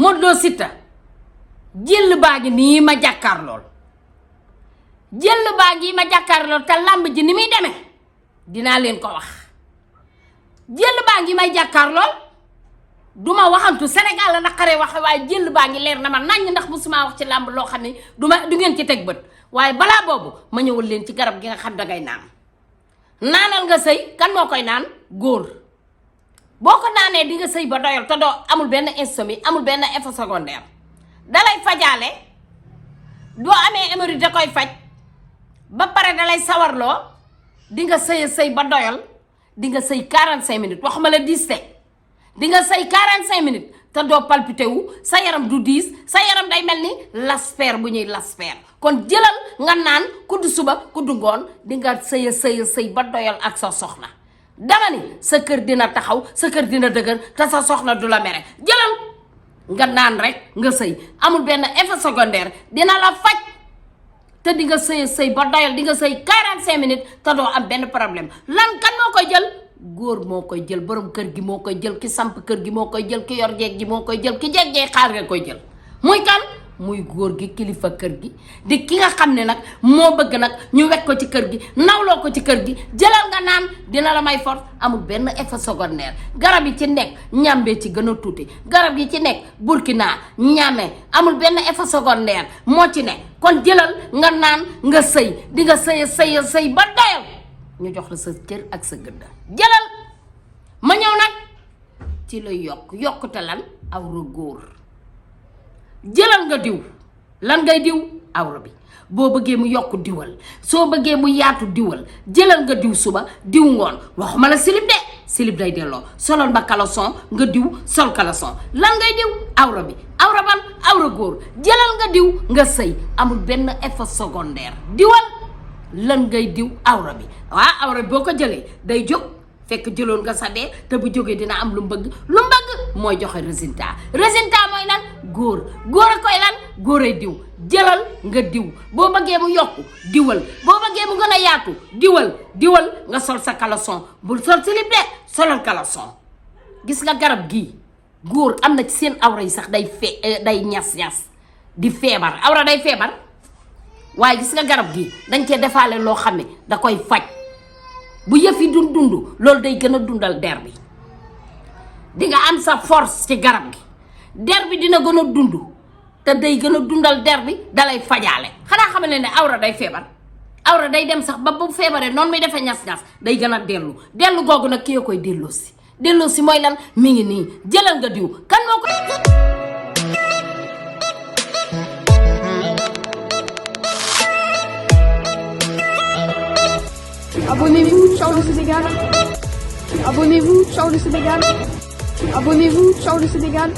Modou Lo Siteu jël baa ngi nii ma jàkkaar lool jël baa ngi ma jàkkaar lool te làmb ji ni muy demee dinaa leen ko wax. jël baa ngi may jàkkaar lool duma waxantu Sénégal la naqaree wax waaye jël baa ngi leer na ma naññ ndax musuma wax ci làmb loo xam ne du ngeen ci teg bët waaye balaa boobu ma ñëwal leen ci garab gi nga xam dangay naan. naanal nga sëy kan moo koy naan góor boo ko naanee di nga sëy ba doyal te doo amul benn insomnie amul benn effet secondaire dalay fajaale doo amee hémorroïde da koy faj ba pare dalay sawarloo di nga sëy ba doyal di nga sëy 45 minutes waxuma la 10 di nga sëy 45 minutes te doo palpité wu sa yaram du diis sa yaram day mel ni lasper bu ñuy lasper kon jëlal nga naan kuddu suba kuddu ngoon di nga sëy ba doyal ak sa soxna dama ni sa kër dina taxaw sa kër dina dëgër te sa soxna du la mere jëlal nga naan rek nga sëy amul benn effet secondaire dina la faj te di nga sëy ba doyal di nga sëy 45 minutes te doo am benn problème lan kan moo koy jël góor moo koy jël borom kër gi moo koy jël ki samp kër gi moo koy jël ki yor jeeg gi moo koy jël ki jeeg xaar nga koy jël muy kan muy góor gi kilifa kër gi di ki nga xam ne nag moo bëgg nag ñu wekk ko ci kër gi nawloo ko ci kër gi jëlal nga naan dina la may force amul benn effet secondaire garab yi ci nekk ñàmbee ci gën a tuuti garab yi ci nekk burkina ñàmme amul benn effet secondaire moo ci nekk kon jëlal nga naan nga sëy di nga sëy ba doyal ñu jox la sa cër ak sa gëdd jëlal ma ñëw nag ci la yokkute lan awra góor jëlal nga diw lan ngay diw awra bi boo bëggee mu yokk diwal soo bëggee mu yaatu diwal jëlal nga diw suba diw ngoon waxuma la silib de silib day delloo solal ba caleçon nga diw sol caleçon lan ngay diw awra bi awra ban awra góor jëlal nga diw nga sëy amul benn effet secondaire diwal lan ngay diw awra bi awra bi boo ko jëlee day jóg fekk jëloon nga sa dee te bu jógee dina am lu mbëgg mooy joxe résultat mooy lan góor a koy lan góoray diw jëlal nga diw boo bëggee mu yokku diwal boo bëggee mu gën a yaatu diwal nga sol sa caleçon bul sol silib de solal caleçon gis nga garab gii góor am na ci seen awra yi sax day ñas di feebar awra day feebar waaye gis nga garab gii dañ cee defaale loo xam ne da koy faj bu yëf yi dund loolu day gën a dundal der bi di nga am sa force ci garab gi der bi dina gën a dund te day gën a dundal der bi dalay fajaale xanaa xam ne awra day feebar awra day dem sax ba bu feebaree noonu muy defee ñas-ñas day gën a dellu googu nag ki koy delloosi mooy lan mi ngi nii jëlal nga diw kan moo ko Abonnez-vous, ciao le Sénégal. Abonnez-vous, ciao le Sénégal. Abonnez-vous, ciao le Sénégal.